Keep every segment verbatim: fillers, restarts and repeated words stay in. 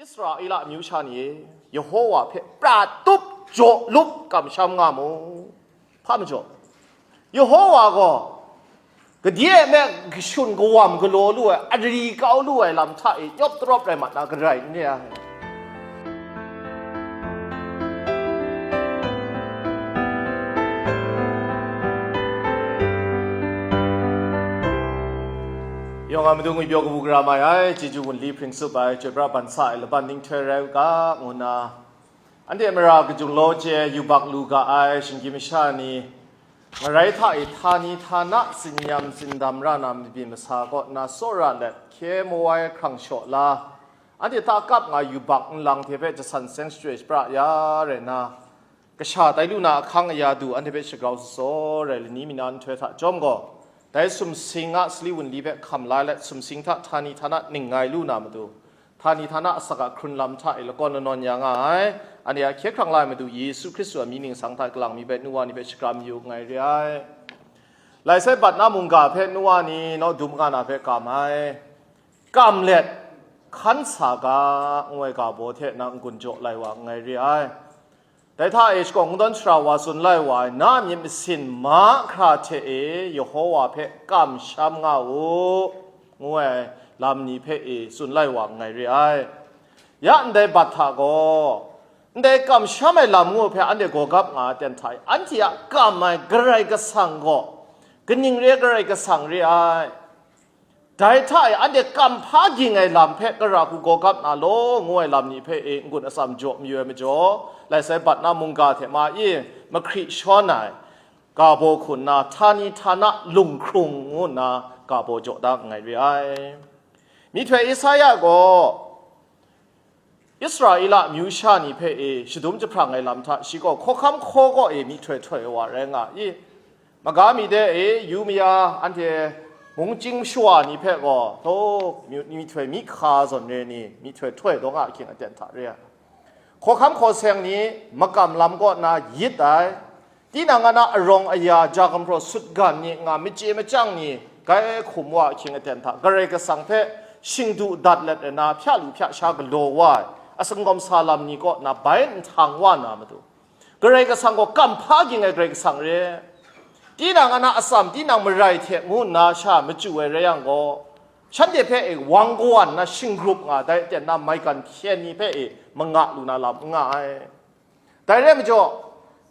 Israela amyu sha ni, Yehowa hpe pra tup jaw lup kamsham nga mu. Hpa majaw, Yehowa gaw gade e me kashun kawam galaw lu ai, ari kau lu ai lam hta e nyawp tarawp rai mat na, garai n re ai. Yawng a matu ngwi pyaw kabu gara mai ai, chyeju wunli hpring tsup ai, chyoi pra ban sa ai laban ninghtoi rai u ga, ngu nna, anhte mara kajung law chye yubak lu ga ai shinggyim masha ni, ngarai hta e htani htana tsinyam tsindam ra na mabyin masa kaw nna tsawra let, hkye mawai hkrang shaw la, anhte hta kap nga yubak nlang hte hpe jasan seng shachyoi shapra ya rai nna, kasha tai lu na ahkang aya du anhte hpe shagrau sutsaw rai lani mi na nhtoi hta chyawm gaw, dai sumsing a sali wunli hpe hkam la let, sumsing hta htani htana ning ngai lu na matu, htani htana asak a hkrun lam hta e lakawn lanawn ya nga ai, anhte a hkye hkrang la ai Madu Yesu Hkristu a mying ningsang hta kalang mi hpe nu wa ni hpe shakram yu nngai re ai. Lai sai bat na mungga hpe nu wa ni nawdum nga na hpe kam ai, kam let, hkan sa ga, ngu ai ga baw hte na n-gun jaw lai wa nngai re ai. Dai hta e shakawn kungdawn sara wa tsun lai wa ai, na myit masin mahkra hte e Yehowa hpe kamsham nga u, ngu ai lam ni hpe e tsun lai wa nngai re ai. Ya ndai bat hta gaw, ndai kamsham ai lam ngu hpe anhte gawgap nga ai ten hta e, anhte a kam ai Karai Kasang gaw kaning re ai Karai Kasang re ai. Dai hta e anhte kam hpa ging ai lam hpe kara hku gawgap na law, ngu ai lam ni hpe e n-gun atsam jaw mayu ai majaw, lai sai bat na mungga hte ma e mahkri shawn ai, ga baw hku nna htani htana lunghkrung ngu nna ga baw jaw da nngai re ai. Myihtoi Esaia gaw, Israela amyu sha ni hpe e shadum jahprang ai lam hta, shi gaw hkawhkam hkaw kaw e myihtoi htoi ai wa rai nga i? Maga mi de e yu maya, anhte mungchying mashawa ni hpe gaw, htaw, myi-, myihtoi myi hka zawn re ni, myihtoi htoi daw nga ahkying aten hta re ai. Hkawhkam hkaw seng ni makam lam kaw na yit ai, tinang a na arawng aya, ja gumhpraw sutgan ni nga, machye machyang ni, gai hkum wa ahkying aten hta, Karai Kasang hpe shingdu dat let ai na, hpya lu hpya sha galaw wa ai, asingawm sa lam ni kaw na bai nhtang wa na matu, Karai Kasang gaw kam hpa ging ai Karai Kasang re. Tinang a na atsam, tinang marai hte ngu nna sha machyu ai rai yang gaw, shanhte hpe e wang kawan na shinggrup nga dai aten na maigan hpyen ni hpe e manga lu na lam n nga ai. Dai rai majaw,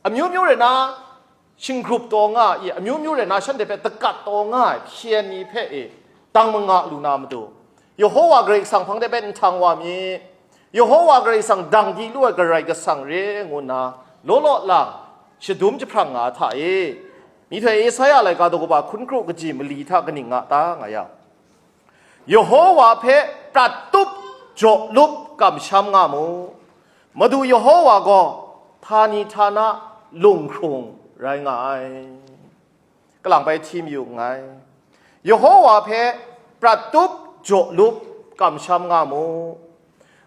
amyu myu rai na shinggrup taw nga ai, amyu myu rai na shanhte hpe dakat taw nga ai hpyen ni hpe e dang manga lu na matu, Yehowa Karai Kasang hpang de hpe nhtang wa mi, Yehowa Karai Kasang dang di lu ai Karai Kasang re ngu nna, law law lang shadum jahprang nga ai hta e, myihtoi Esaia laika daw kaba hkun kru kaji mali hta kaning nga ta nga yang, Yehowa hpe prat tup jaw lup kamsham nga mu. Madu Yehowa gaw htani htana lunghkrung rai nga ai. Kalang bai hti mayu nngai. Yehowa hpe prat tup jaw lup kamsham nga mu.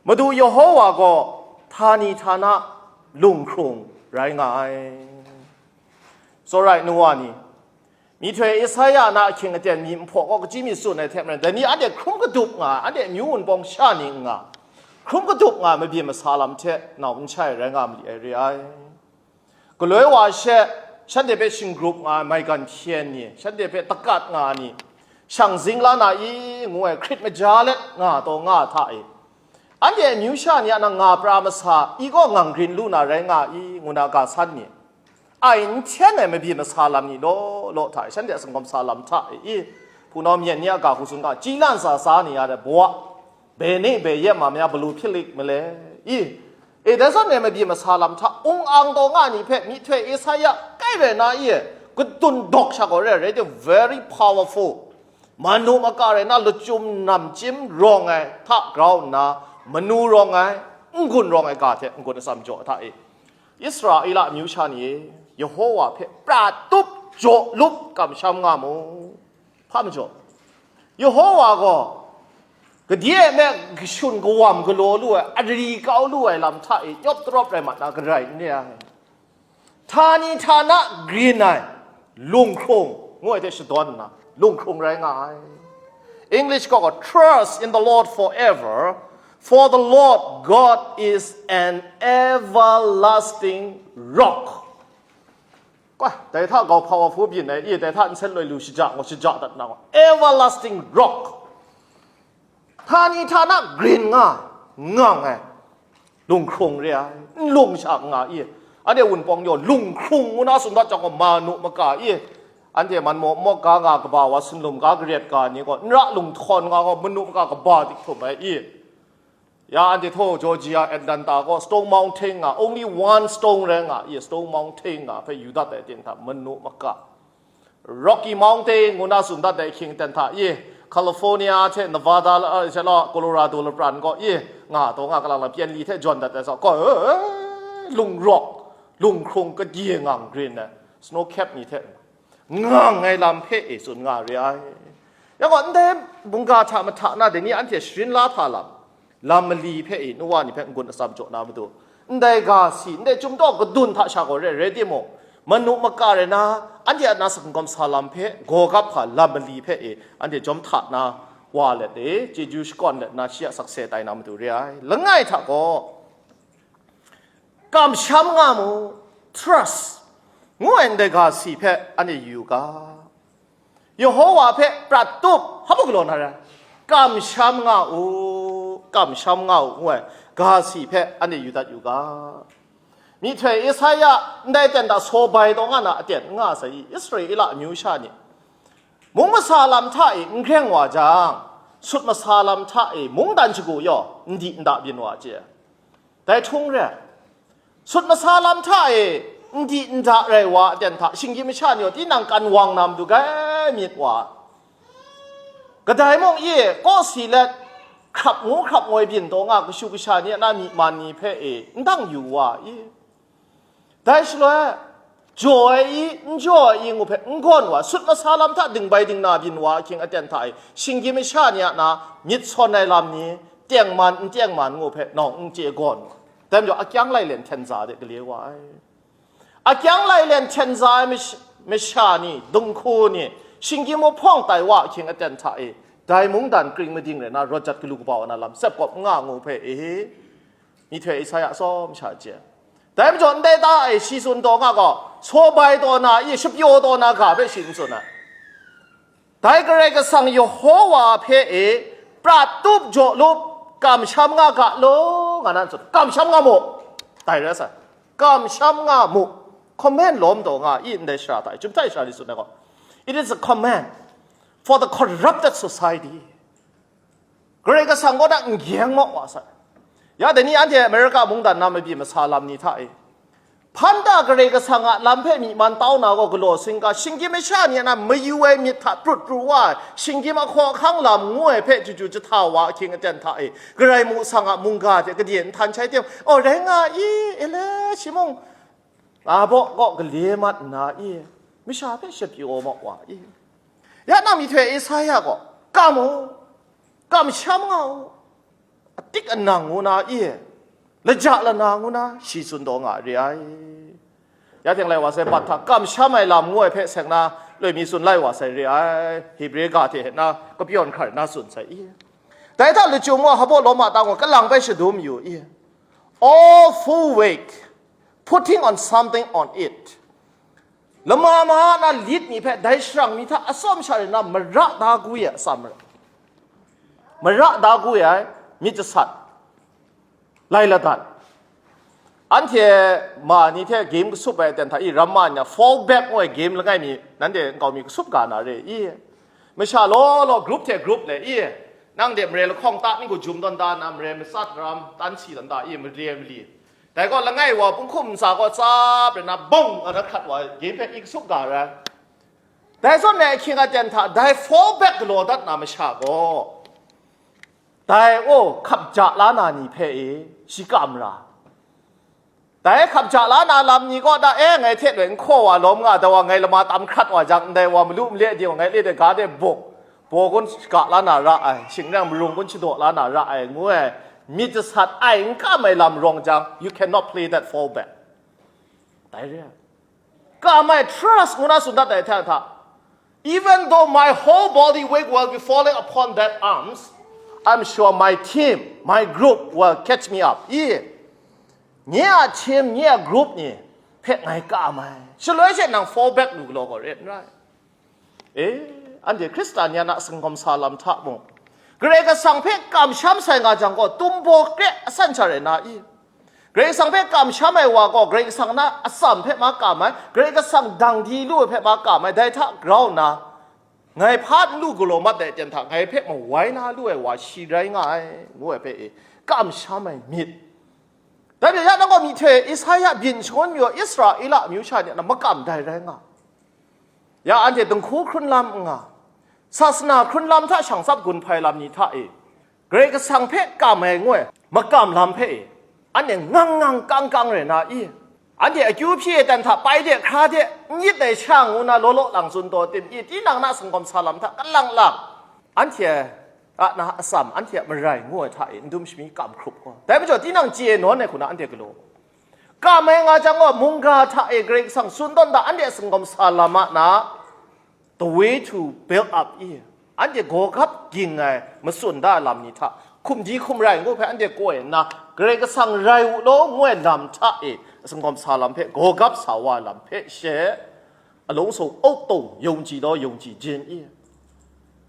Madu Yehowa gaw htani htana lunghkrung rai nga ai. Tsawra ai nu wa ni, myihtoi Esaia na ahkying aten mi nhpaw kaw kachyi mi tsun ai hte maren, dai ni anhte hkrum kadup nga ai, anhte amyu wunpawng sha ni n nga, hkrum kadup nga ai mabyin masa lam hte nau n shai rai nga mali ai re ai. Galoi wa she, shanhte hpe shinggrup nga ai maigan hpyen ni, shanhte hpe dakat nga ai ni, shang zing la na i, ngu ai hkrit maja let nga taw nga ai hta e, anhte amyu sha ni a na nga pra masa i kaw ngang grin lu na rai nga i, ngu na ga san ni, ai n hten ai mabyin masa lam ni law law hta e, shanhte a singawm sa lam hta e i, hpunau myen ni a ga hku tsun ga, chyi lan sa sa ni ya de baw, bene beye ma maya balu hpyi lik male i? E, dai zawn e mabyin masa lam hta ung ang taw nga ni hpe myihtoi Esaia kai rai na i? Kadun dawk sha gaw re ai, rai de, very powerful. Manu maka rai na lachyum namchyim rawng ai hta grau nna, manu rawng ai, n-gun rawng ai ga hte n-gun atsam jaw hta e, Israela amyu sha ni e, Yehowa hpe pra tup jaw lup kamsham nga mu. Hpa majaw, Yehowa gaw gade e me kashun kawam galaw lu ai, ari kau lu ai lam hta e nyawp tarawp rai mat na, garai n re ai. Htani htana grin ai, lunghkrung, ngu ai hte shadawn nna, lunghkrung rai nga ai. English gaw, "Trust in the Lord forever, For the Lord God is an everlasting rock. Kwa, dai hta gau hpa wa hpu byin ai, i, dai hta nsen loi lu shaja, ngaw shaja dat na, everlasting rock. Htani htana grin nga, ngang ai, lunghkrung re ai, nlung sha nga i. Anhte wunpawng yaw lunghkrung ngu na tsun dat jang gaw, manu maka i. Anhte man maw, mawk ga nga kaba wa, sunlum ga garet ga ni gaw, n ra lunghtawn nga gaw, manu maka kaba dik htum ai i. Ya, anhte htaw Georgia, Atlanta gaw Stone Mountain nga, only one stone rai nga, i, Stone Mountain nga hpe yu dat ai ting hta manu maka. Rocky Mountain ngu na tsun dat ai hkying ten hta, i, California hte Nevada la, eh, hte la, Colorado lapran gaw, i, nga taw nga kalang lang pyen li hte jawn dat ai sa, gaw, eh, lung rawk, lung hkrung kadye ngang grin ai, snow cap ni hte ngang ai lam hpe e tsun nga re ai. Ya gaw, ndai mungga hta mahta na dai ni anhte sharin la hpa lam, lam mali hpe e nu wa ni hpe n-gun atsam jaw na matu, ndai ga si, ndai chyum daw kadun hta sha gaw re, rai timung, manu maka rai na, anhte a na sakangkawm sa lam hpe gaw gap hpa lam mali hpe e anhte jawm hta na wa let e, chyeju shakawn let na shi a sakse tai na matu re ai. Langai hta gaw, kamsham nga mu, trust, ngu ai ndai ga si hpe anhte yu ga. Yehowa hpe prat tup, hpa galaw na rai, kamsham nga u, kamsham nga u, ngu ai ga si hpe anhte yu dat yu ga. Myihtoi Isaya ndai ten hta saw bai taw nga na aten n nga sai i, Israela amyu sha ni, mung masa lam hta e n greng wa jang, sut masa lam hta e mungdan shagu yaw n di n da byin wa chye. Dai htung re ai. Sut masa lam hta e n di n da rai wa aten hta, shinggyim masha ni gaw tinang kan wang na matu gai myit wa. Kadai mung i kaw si let, hkrap ngu hkrap ngoi byin taw nga kashu kasha ni a na myi man ni hpe e n dang yu wa i. Dai shaloi, jaw ai i, n jaw ai i ngu hpe n gawn wa, sut masa lam hta ding bai ding na byin wa ahkying aten hta e, shinggyim masha ni a na myit sawn ai lam ni, tengman n tengman ngu hpe nawng n chye gawn wa. Dai majaw, akyang lailen hten za de gale wa ai. Akyang lailen hten za ai mash-, masha ni, dinghku ni, shinggyim hpawng tai wa ahkying aten hta e, dai mungdan kring mading rai na, rawt jat galu kaba wa na lam tsep kawp n nga ngu hpe e, Myihtoi Isaya atsawm sha chye. Dai majaw, ndai ta e shi tsun taw nga gaw, saw bai taw na i, shapyaw taw na ga hpe shi n tsun ai. Dai Karai Kasang Yehowa hpe e prat tup jaw lup, kamsham nga ga law, nga na n tsun, kamsham nga mu. Dai rai sai, kamsham nga mu. Command lawm taw nga i, ndai shara hta e, chyum hta e shara ni tsun ai gaw, it is a command for the corrupted society. Karai Kasang kaw na n gyeng maw wa sai. Ya dai ni anhte Amerika mungdan na mabyi masa lam ni hta e, hpan ta Karai Kasang a lam hpe myi man tau na gaw galaw singga, shinggyim masha ni a na mayu ai myit hta prut pru wa ai, shinggyim ahkaw ahkang lam ngu ai hpe chyu chyu jahta wa ahkying aten hta e, Karai mu sang a mungga hte kadye n htan shai tim, aw, rai nga i, ele, shi mung, Abaw kaw gale mat nna i, masha hpe shapyaw maw wa i? Ya nang myihtoi Isaya gaw, kam u, kamsham nga u, atik anang ngu na i, laja lana ngu na shi tsun taw nga re ai. Ya teng lai wa sai, bat hta kamsham ai lam ngu ai hpe seng na loi mi tsun lai wa sai re ai, Hebre ga hte na kapyawn hkar na tsun sai i. Dai hta lachyum wa, hpaw lawm a tang wa, kalang bai shadum yu i. All full weight, putting on something on it. Lama ma na lit mi hpe dai sharang mi hta atsawm sha rai na mara da gu ya atsam rai. Mara da gu ya ai, myit jasat, lai ladat. Anhte ma ni hte game kasup ai aten hta i, ram ma ni a fall back ngu ai game langai mi, nanhte nkau mi kasup ga na re i. Masha law law, group hte group le i, nang de mare lahkawng ta n-gu jum tawn da na, mare matsat ram tan si tawn da i, mare mali. Dai gaw langai wa punghkum ntsa gaw tsap rai na bawng a na hkrat wa ai, game hpe i kasup ga rai. Dai zawn e ahkying aten hta dai fall back galaw dat na masha gaw, dai, aw, hkap ja la na ni hpe e, shi kam ra. Dai hkap ja la na lam ni kaw da, e, ngai hte loi n hkaw wa lawm nga da wa, ngai lama tam hkrat wa jang, ndai wa malu male de wa, ngai le de ga de buk, baw kun shaka la na ra ai, shing rai marung kun shadaw la na ra ai, ngu ai, myit jasat ai n kam ai lam rawng jang, you cannot play that fall back. Dai re ai. Kam ai trust ngu na tsun dat ai hta hta, even though my whole body weight will be falling upon that arms, I'm sure my team, my group will catch me up. I, nye a team, nye a group ni hpe ngai kam ai. Shaloi she nang fall back lu galaw gaw re n rai. E, anhte Hkristan ni a na singawm sa lam hta mung, Karai Kasang hpe kamsham sai nga jang gaw, tumbaw kre asan sha rai na i? Karai Kasang hpe kamsham ai wa gaw, Karai Kasang na atsam hpe ma kam ai, Karai Kasang dang di lu ai hpe ma kam ai, dai hta grau nna, ngai hpa n lu galaw mat ai aten hta, ngai hpe mawai la lu ai wa shi rai nga ai, ngu ai hpe e, kamsham ai myit. Dai hte ya nang gaw myihtoi Isaya byin shangun mayu, Israela amyu sha ni a makam dai rai nga. Ya anhte dinghku hkrun lam n nga, sasana hkrun lam hta shang tsap gun hpai lam ni hta e, Karai Kasang hpe kam ai ngu ai makam lam hpe e, anhte ngang ngang kang kang rai na i? Anhte akyu hpyi ai dan hta pai de, hkra de, n yit ai sha ngu na law law lang tsun taw tim i? Tinang na singawm sa lam hta kalang lang, anhte a na atsam, anhte a marai ngu ai hta e, n dum shami kam hkrup gaw, dai majaw tinang chye nawn ai hku na anhte galaw. Kam ai nga jang gaw, mungga hta e Karai Kasang tsun tawn da, anhte a singawm sa lam a na, the way to build up i, anhte gawgap ging ai matsun da ai lam ni hta, hkum di hkum rai ngu hpe anhte koi nna, Karai Kasang rai u law ngu ai lam hta e, singawm sa lam hpe, gawgap sa wa ai lam hpe she, alawng sung auk tong, yawng ji law, yawng ji jin i,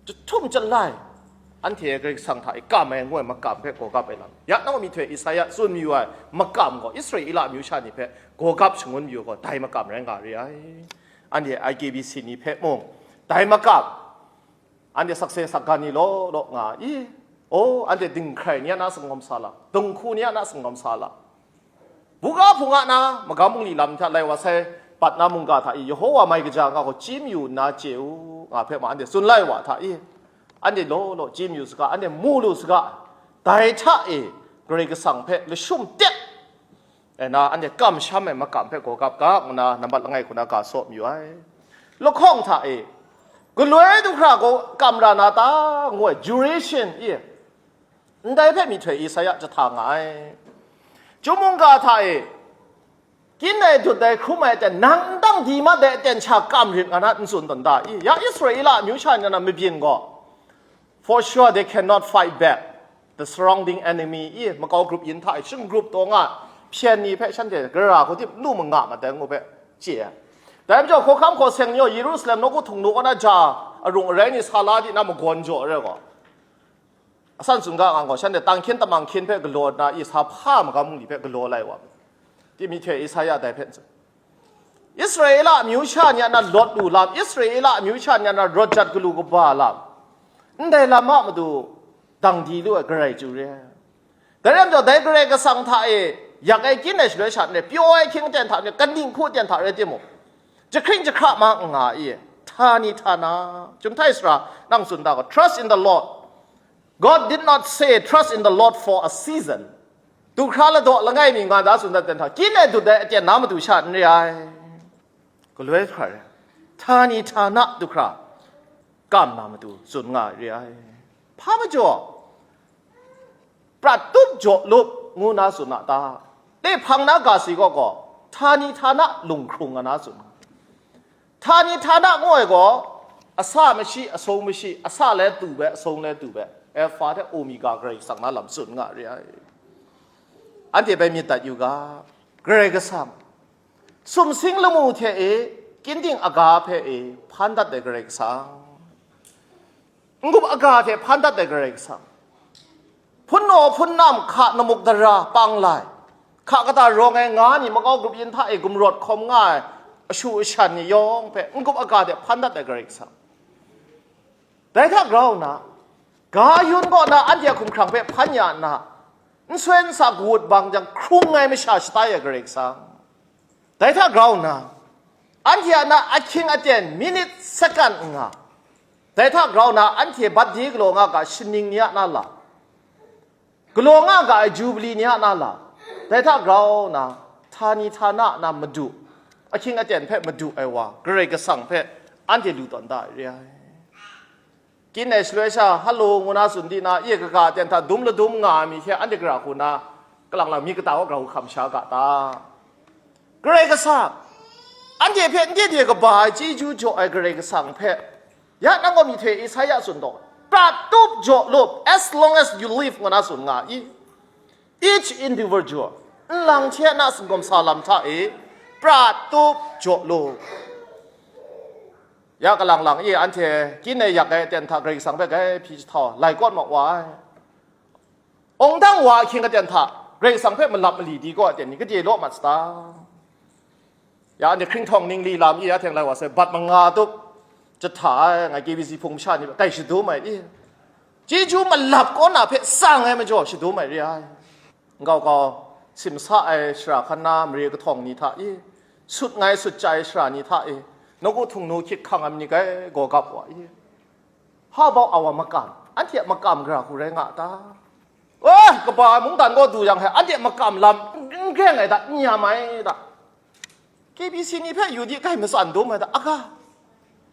jahtum jalai, anhte Karai Kasang hta e kam ai ngu ai makam hpe gawgap ai lam. Ya nang myihtoi Isaya tsun mayu ai makam gaw, Israela amyu sha ni hpe gawgap shangun mayu gaw, dai makam rai nga re ai. Anhte I K B C ni hpe mung, dai makam, anhte sakse sakgan ni law law nga i? O, anhte dinghkrai ni a na singawm sa lam, dinghku ni a na singawm sa lam, buga hpung a na magam bungli lam hta lai wa sai, bat na mungga hta i, Yehova mai kaja nga gaw chyi mayu nna chye u, nga hpe ma anhte tsun lai wa hta i? Anhte law law chyi mayu saga, anhte mu lu saga, dai hta e Karai Kasang hpe lashum tep ai na, anhte kamsham ai makam hpe gawgap ga, ngu na nambat langai hku na ga saw mayu ai. Lahkawng hta e, galoi du hkra gaw kam ra na ta, ngu ai duration i? Ndai hpe myihtoi Isaya jahta nga ai. Chyum mungga hta e, kyin ai dut ai hkrum ai aten, nang n dang di mat ai aten sha kam rit nga na, n tsun tawn da i? Ya Israela amyu sha ni na mabyin gaw, for sure they cannot fight back the surrounding enemy i? Makau grup yin hta e, shing grup taw nga, hpyen ni hpe shanhte gara hku tip lu manga mat ai ngu hpe chye ai. Dai majaw, hkawhkam hkaw seng ni gaw Yerusalem nawku htung nu kaw na ja arung arai ni sa la di na magawn jaw ai rai gaw, asan tsun ga nga gaw, shanhte tang hkyen tamang hkyen hpe galaw nna, i sa hpa magam bungli hpe galaw lai wa, ti myihtoi Isaya dai hpe n tsun. Israela amyu sha ni a na lawt lu lam, Israela amyu sha ni a na rawt jat galu kaba lam, ndai lam a matu dang di lu ai Karai chyu re ai. Dai rai majaw, dai Karai Kasang hta e yak ai kyin ai shaloi sha n rai, pyaw ai hkying aten hta n rai, kaning hku aten hta rai timung, jahkring jahkra ma n nga i? Htani htana, Chyum htai sara nang tsun da gaw, trust in the Lord. God did not say, "Trust in the Lord for a season." Du hkra ladaw langai mi nga da tsun dat ten hta, kyin ai dut ai aten na matu sha n re ai. Galoi hkra re, htani htana du hkra kam na matu tsun nga re ai. Hpa majaw, prat tup jaw lup ngu na tsun a ta? Tehpang na ga si gaw gaw, htani htana lunghkrung nga na tsun. Htani htana ngu ai gaw, asa mashi, asung mashi, asa le tu be, asung le tu be, Alpha hte Omega Karai Kasang na lam tsun nga re ai. Anhte bai myit dat yu ga, Karai Kasang, sumsing lamu hte e, kyin ting aga hpe e hpan dat ai Karai Kasang, n-gup aga hte hpan dat ai Karai Kasang, hpunnaw hpunnam hka namuk dara pang lai, hka kata rawng ai nga ni makau grup yin hta e gumrawt hkawm nga ai ashu ashan ni yawng hpe n-gup aga hte hpan dat ai Karai Kasang. Dai hta grau nna, ga yun kaw na anhte a hkumhkrang hpe hpan ya nna, n soi n sa kawut bang jang hkrung ai masha shatai ai Karai Kasang. Dai hta grau nna, anhte a na ahkying aten minit sakan n nga. Dai hta grau nna, anhte bat di galaw nga ga shaning ni a na lam, galaw nga ga ai Jubili ni a na lam, dai hta grau nna, htani htana na madu, ahkying aten hpe madu ai wa, Karai Kasang hpe anhte lu tawn da ai re ai. Kyin ai shaloi sha, halo ngu na tsun di na, ye kaga aten hta dum ladum nga ai mi hte anhte gara hku na, kalang lang mi kata wa grau hkam sha ga ta? Karai Kasang, anhte hpe n de de kaba ai chyeju jaw ai Karai Kasang hpe, ya nang gaw myihtoi Isaya tsun taw, Prat tup jaw lup, as long as you live, ngu na tsun nga i. Each individual, nlang hte na singkawm sa lam hta e, prat tup jaw lup. Ya kalang lang i, anhte kyin ai yak ai aten hta Karai Kasang hpe grai hpyi jahtau, lai kawt mat wa ai. Awng dang wa ahkying aten hta Karai Kasang hpe malap mali di kaw aten ni gade law mat sata? Ya anhte hkringhtawng ningli lam i, ya teng lai wa sai, bat manga tup jahta ai, ngai K B C hpung masha ni hpe kai shadum ai i. Chyeju malap kaw na hpe tsang ai majaw shadum ai re ai. Nkau kau, simsa ai shara hkan na mare kahtawng ni hta i, sut ngai sut chya ai shara ni hta i, nawku htung nu hkyit hkang ai ni grai gaw gap wa i. How about our makam? Anhte a makam gara hku rai nga a ta? Eh, kaba ai mungdan kaw du yang he, anhte a makam lam n, n greng ai ta, n yam ai ta? K B C ni hpe yu di, kai matsan dum ai ta, aga.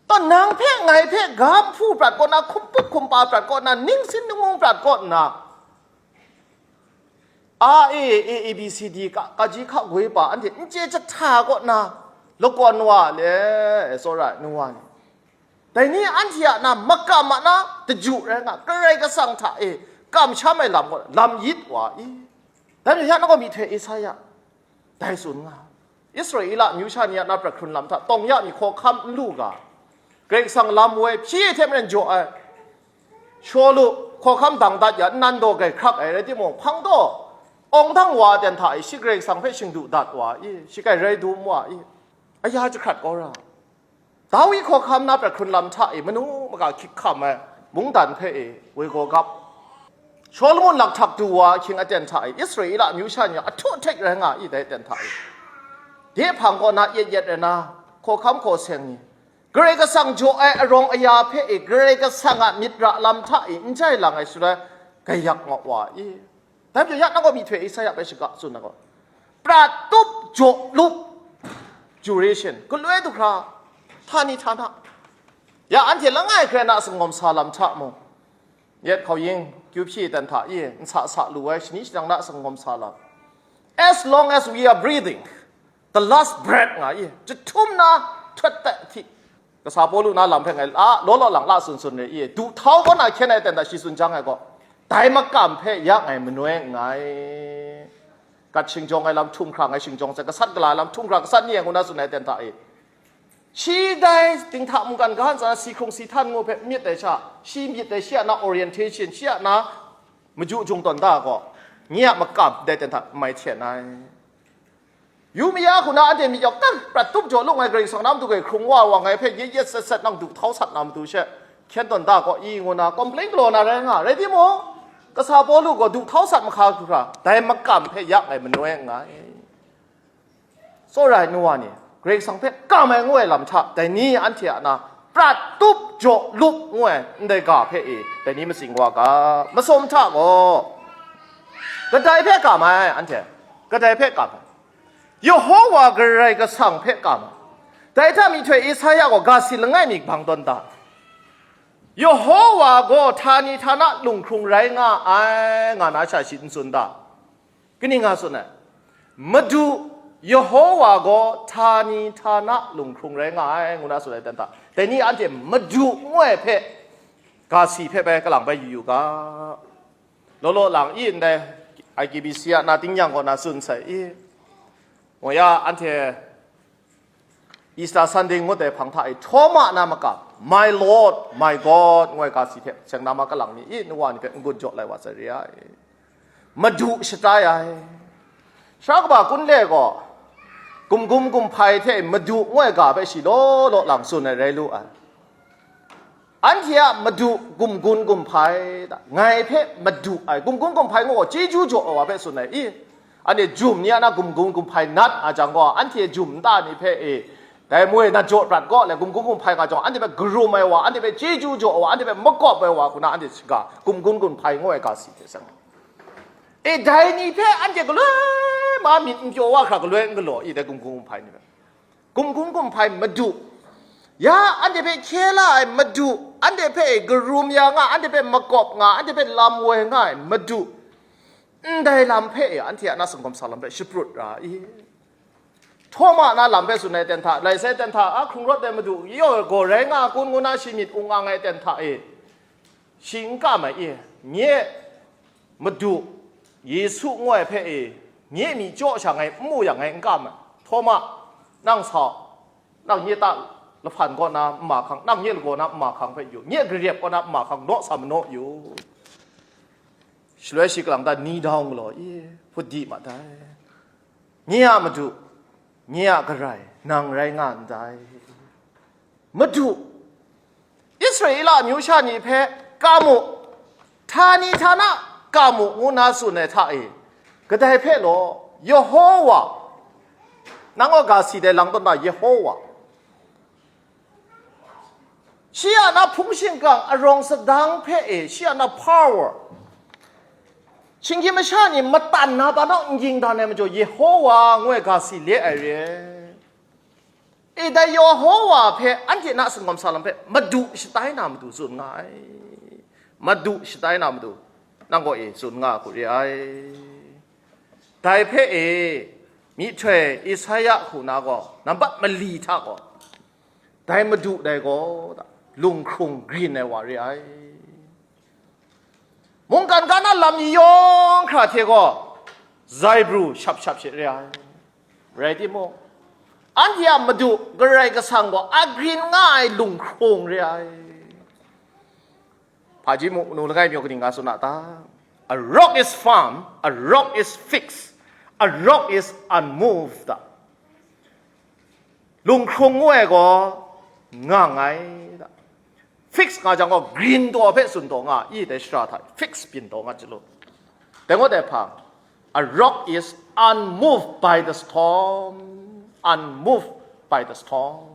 Taw nang hpe, ngai hpe, ga nhpu prat kaw na, hkumpup hkumpa prat kaw na, ningsin ningung prat kaw nna, A, A, A, A, B, C, D, ka, kaji hka goi pa, anhte n chye jahta kaw na, lakawn wa le, tsawra ai nu wa ni. Dai ni anhte a na makam a na, daju rai nga, Karai Kasang hta e, kamsham ai lam kaw, lam yit wa i. Dai ni ya na gaw myihtoi Isaya, dai tsun nga. Israela amyu sha ni a na pra hkrun lam hta, tawng ya mi hkawhkam n lu ga, Karai Kasang lam woi hpyi hte maren jaw ai, Shawlu hkawhkam dang dat ya, nnan daw grai hkrak ai rai timung, hpang taw, awng dang wa aten hta e, shi Karai Kasang hpe shingdu dat wa i, shi grai rai dum wa i, aya jahkrat kau ra. Dawi hkawhkam na pra hkrun lam hta e, manu maka hkyit hkam ai mungdan hpe e, woi gaw gap. Shawlumon lakhtak du wa ahkying aten hta e, Israela amyu sha ni a htu htek rai nga i, dai aten hta e. De hpang kaw na yet yet rai na, hkawhkam hkaw seng ni, Karai Kasang jaw ai arawng aya hpe e, Karai Kasang a myit ra lam hta e, n jai lang ai shaloi, gaiyak nga wa i. Dai majaw, ya nang gaw myihtoi Isaya hpe shaga tsun na gaw, prat tup jaw lup, duration, galoi du hkra, htani htana, ya anhte langai hkrai na singawm sa lam hta mung, yet hkau yin, kyu hpyi dan hta i, n sa sa lu ai shani shadang na singawm sa lam, as long as we are breathing, the last breath nga i, jahtum na htawt tai hti, kasa Pawlu na lam hpe ngai la, law law lang la sun sun re i, duhtau kaw na hkyen ai ten hta shi tsun jang ai gaw, dai makam hpe ya ngai manoi nngai. Gat shingjawng ai lam htum hkra ngai shingjawng sai, gasat gala ai lam htum hkra gasat ni ai ngu na tsun ai ten hta e, shi dai dinghta mungkan ga ntsa na si hkrung si htan ngu hpe myit ai sha, shi myit ai shi a na orientation, shi a na maju jung tawn da gaw, nye a makam dai ten hta n mai hten ai. Yu maya hku na anhte myit yaw kan prat tup jaw lung ai Karai Kasang na matu gai hkrung wa wa ngai hpe yet yet set set nang du htau sat na matu she, hkyen tawn da gaw i ngu na complain galaw na rai nga, rai timung, kasa Pawlu gaw du htau sat mahka hkra, dai makam hpe ya ngai manoi nngai. Tsawra ai nu wa ni, Karai Kasang hpe kam ai ngu ai lam hta, dai ni anhte a na prat tup jaw lup ngu ai ndai ga hpe e, dai ni matsing wa ga, masum hta gaw, kadai hpe kam ai, anhte kadai hpe kam ai? Yehowa Karai Kasang hpe kam ai. Dai hta myihtoi Isaya gaw ga si langai mi bang tawn da? Yehowa gaw htani htana lunghkrung rai nga ai, nga na sha shi n tsun da? Kaning nga tsun ai? Madu Yehowa gaw htani htana lunghkrung rai nga ai, ngu na tsun ai dan hta, dai ni anhte Madu ngu ai hpe, ga si hpe bai kalang bai yu yu ga. Law law lang i ndai I K B C a na ting yang gaw na tsun sai i. Ngu ya, anhte Easter Sunday ngut ai hpang hta e, Htawma na makam, "My Lord, my God," ngu ai ga si hte, seng na ma kalang ni i, nu wa ni hpe n-gun jaw lai wa sai re ai. Madu shatai ai. Sara kaba Kunle gaw, gumgum gumhpai hte Madu ngu ai ga hpe shi law law lang tsun ai rai lu ai. Anhte a Madu gumgun gumhpai, ngai hpe Madu ai, gumgun gumhpai ngu gaw, chyeju jaw ai wa hpe tsun ai i? Anhte jum ni a na gumgun gumhpai nat a jang gaw, anhte jum nta ni hpe e, dai moi nat jaw prat gaw le, gumgun gumhpai nga jang, anhte hpe karum ai wa, anhte hpe chyeju jaw ai wa, anhte hpe makawp ai wa, hku na anhte shiga, gumgun gumhpai ngu ai ga si hte seng. E, dai ni hpe anhte galoi ma myit n pyaw wa hkra, galoi n galaw i, dai gumgun gumhpai ni hpe. Gumgun gumhpai Madu, ya anhte hpe hkye la ai Madu, anhte hpe e karum ya nga, anhte hpe makawp nga, anhte hpe lam woi nga ai Madu, ndai lam hpe e anhte a na singkawm sa lam hpe shaprut ra i? Htawma na lam hpe tsun ai ten hta, lai sai ten hta, a hkrung rawt ai Madu, yaw gaw rai nga kun ngu na shi myit ung ang ai ten hta e, Shi n kam ai, e, nye Madu Yesu ngu ai hpe, e, nye myi chyaw sha ngai n mu yang ngai n kam ai. Htawma, nang sa, nang nye ta lahpan kaw na nma hkang, nang nye lagaw na nma hkang hpe yu, nye garep kaw na nma hkang naw sa manaw yu. Shaloi shi kalang ta ni dau galaw, e, hput di mat ai. Nye a Madu, nye a Karai, nang rai nga ndai. Madu, Israela amyu sha ni hpe ka mu, htani htana ka mu, ngu na tsun ai hta e, kadai hpe law, Yehowa, nang gaw ga si dai lang tawn na Yehowa, shi a na hpung shingkang arawng sadang hpe e, shi a na power, shinggyim masha ni matan na pa naw n ging dan ai majaw, Yehowa ngu ai ga si le ai re. E, dai Yehowa hpe anhte na singawm sa lam hpe Madu shatai na Madu tsun nga ai. Madu shatai na Madu, nang gaw e tsun nga hku re ai. Dai hpe e, myihtoi Isaya hku na gaw, nambat mali hta gaw, dai Madu dai gaw, lung hkrung grin ai wa re ai. Mungkan ga na lam ni yawng hkra hte gaw, zaibru shap shap she re ai. Rai timung, anhte a Madu Karai Kasang gaw a grin nga ai lung hkrung re ai. Hpaji mu nu langai mi kaning nga tsun a ta? A rock is firm, a rock is fixed, a rock is unmoved. Lung hkrung ngu ai gaw nga nngai. Fix nga jang gaw, grin taw hpe tsun taw nga, i dai shara hta fix byin taw nga chyalu. Dai gaw dai hpang, a rock is unmoved by the storm. Unmoved by the storm.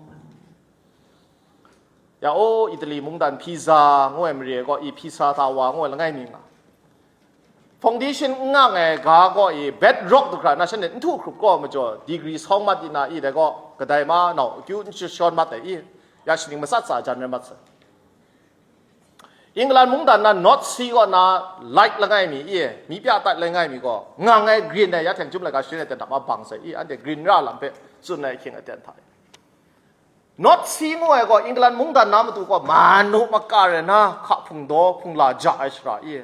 Ya, o, Italy mungdan Pisa ngu ai mare ai gaw, i Pisa Tower ngu ai langai mi nga. Foundation n ngang ai ga gaw, i bedrock du hkra na shanhte n htu hkrup gaw majaw, degree sawng mat di na, i dai gaw kadai ma nau akyu n shawn mat ai, i ya shaning matsat tsa jan rai mat sai. England mungdan na North Sea kaw na light langai mi, i mi pya tat langai mi gaw, ngang ai grin ai ya hten chyum laika sharin ai ten hta ma bang sai, i anhte grin ra lam hpe tsun ai ahkying aten hta e. North Sea ngu ai gaw, England mungdan na matu gaw, manu maka rai na, hka hpung daw, hpung la ja ai shara i,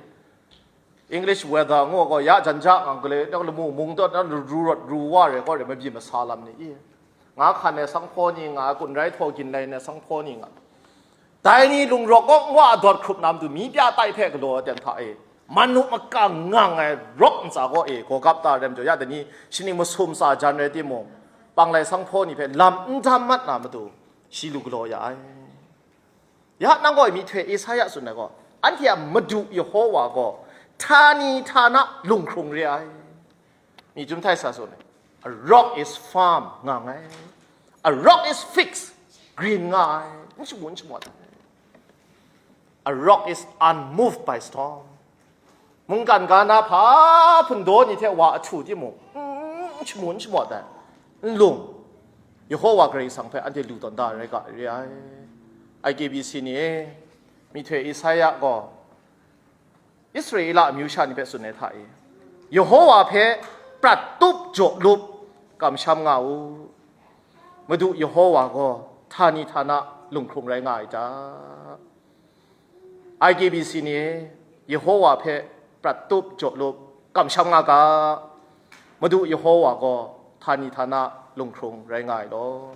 English weather ngu ai gaw, ya jan ja ngang gale, nang lamu mung daw, nang ru rawt ru wa rai gaw rai, mabyi masa lam ni i, nga hkan ai sanghpaw ni nga, kun rai htaw gin lai na sanghpaw ni nga, dai ni lungrawk kaw nwa dawt hkrup na matu, mi pya tai hpe galaw ai ten hta e, manu maka ngang ai rock ntsa gaw e, gaw gap ta rai majaw, ya dai ni shaning masum tsa jan rai timung, panglai sanghpaw ni hpe lam n dam mat na matu, shi lu galaw ya ai. Ya nang gaw myihtoi Isaya tsun ai gaw, anhte a Madu Yehowa gaw htani htana lung hkrung re ai. Mi chyum htai sa tsun ai, a rock is firm nga nngai, a rock is fixed, grin nga ai, n shamu n shamawt ai. A rock is unmoved by storm. Mungkan ga na hpa hpundaw ni hte wa ahtu timung, n shamu n shamawt ai, n lung, Yehowa Karai Kasang hpe anhte lu tawn da ai rai ga, re ai. I K B C ni e, myihtoi Isaya gaw Israela amyu sha ni hpe tsun ai hta e, Yehowa hpe prat tup jaw lup, kamsham nga u. Madu Yehowa gaw htani htana lung hkrung rai nga ai ta? I K B C ni, Yehowa hpe prat tup jaw lup, kamsham nga ga. Madu Yehowa gaw htani htana lung hkrung rai nga ai law.